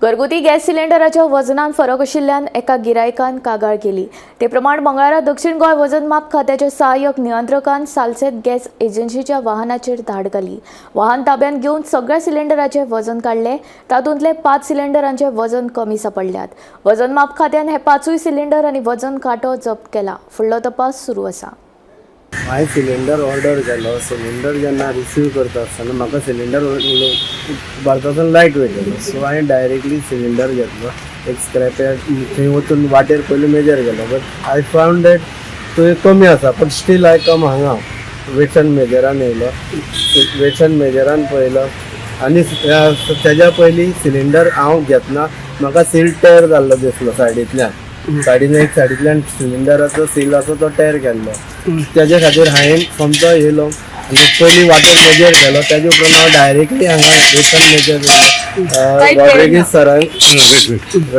घरगुती गॅस सिलिंडराच्या वजनान फरक आशिल्ल्यान एका गिरायकान कागाळ केली. ते प्रमाण मंगळारा दक्षिण गोंय वजन माप खात्याच्या सहाय्यक नियंत्रकान सालसेत गॅस एजन्सीच्या वाहनाचेर धाड घाली. वाहन ताब्यांत घेवन सगळ्या सिलिंडराचे वजन काडले. तातूंतले 5 सिलिंडरांचे वजन कमी सापडल्यात. वजन माप खात्यान हे पांचूय सिलिंडर आनी वजन कांटो जप्त केला. फुडलो तपास सुरू आसा. हांवें सिलिंडर ऑर्डर केलो. सिलिंडर जेन्ना रिसीव करता आसतना म्हाका सिलिंडर उबारता आसतना लायट वेट जालो. सो हांवें डायरेक्टली सिलिंडर घेतलो, एक स्क्रॅप थंय वचून वाटेर पयलीं मेजर केलो, बट I found that थंय कमी आसा. बट स्टील I कम हांगा वेट्स एंड मेजरान येयलो. वेट्स एंड मेजरान पळयलो आनी तेज्या पयलीं सिलिंडर हांव घेतना म्हाका सील टेर जाल्लो दिसलो सायडींतल्यान. सायडीन एक सायडींतल्यान सिलिंडराचो सील आसा, तो टेर केल्लो. तेजे खातीर हांवें सोमतो येयलो आनी पयलीं वाटेर मेजर केलो. तेजे उपरांत हांव डायरेक्टली हांगा वेट्स एंड मेजर येयलो. रॉड्रिगीज सरान,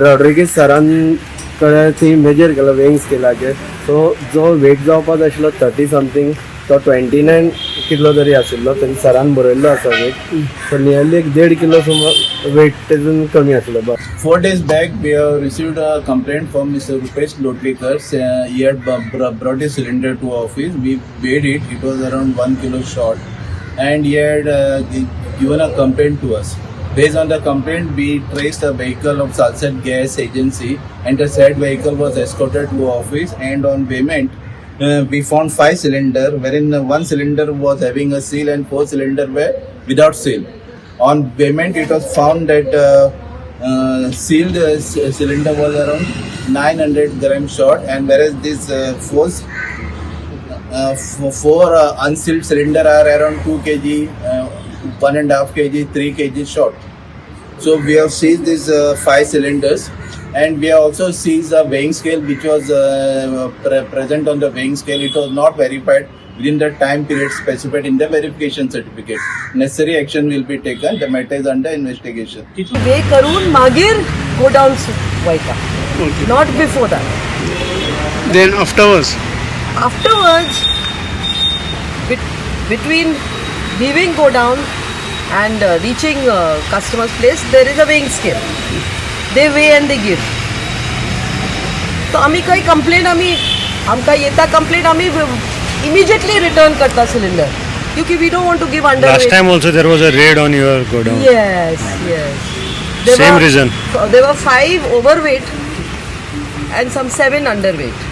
रॉड्रिगीज सरान कडेन ती मेजर केलो वेइंग स्केलाचेर. सो जो वेट जावपाक जाय आशिल्लो 30 समथींग, तो 29 कितलो तरी आशिल्लो. तरी सरान बरयल्लो आसा वेट. सो नियरली एक देड किलो सुमार वेट तेजून कमी आसलो. बस. 4 days back, we have received a complaint from Mr. Rupesh Lotlikar. He had brought his cylinder to office. We weighed it. It was around 1 kilo short, and he had given a complaint to us. Based on the complaint, we traced a vehicle of Salsette Gas Agency, and the said vehicle was escorted to office. And on weighment, we found five cylinder, wherein one cylinder was having a seal and four cylinder were without seal. On weighment, it was found that sealed cylinder was around 900 grams short, and whereas this four unsealed cylinder are around 2 kg, 1.5 kg, 3 kg short. So we have seized these five cylinders, and we have also seized a weighing scale which was present on the weighing scale. It was not verified within the time period specified in the verification certificate. Necessary action will be taken. The matter is under investigation. वे करून मागीर godowns वयता, not before that. Then afterwards? Afterwards, between leaving godown and reaching customer's place, there is a weighing scale. They weigh and they give. So आमी काही complain, आमी आमकां येता complain, आमी immediately return करता सिलिंडर, क्योंकि we don't want to give under. Last time also there was a raid on your godown. Yes. There Same reason. There were five overweight and some seven underweight.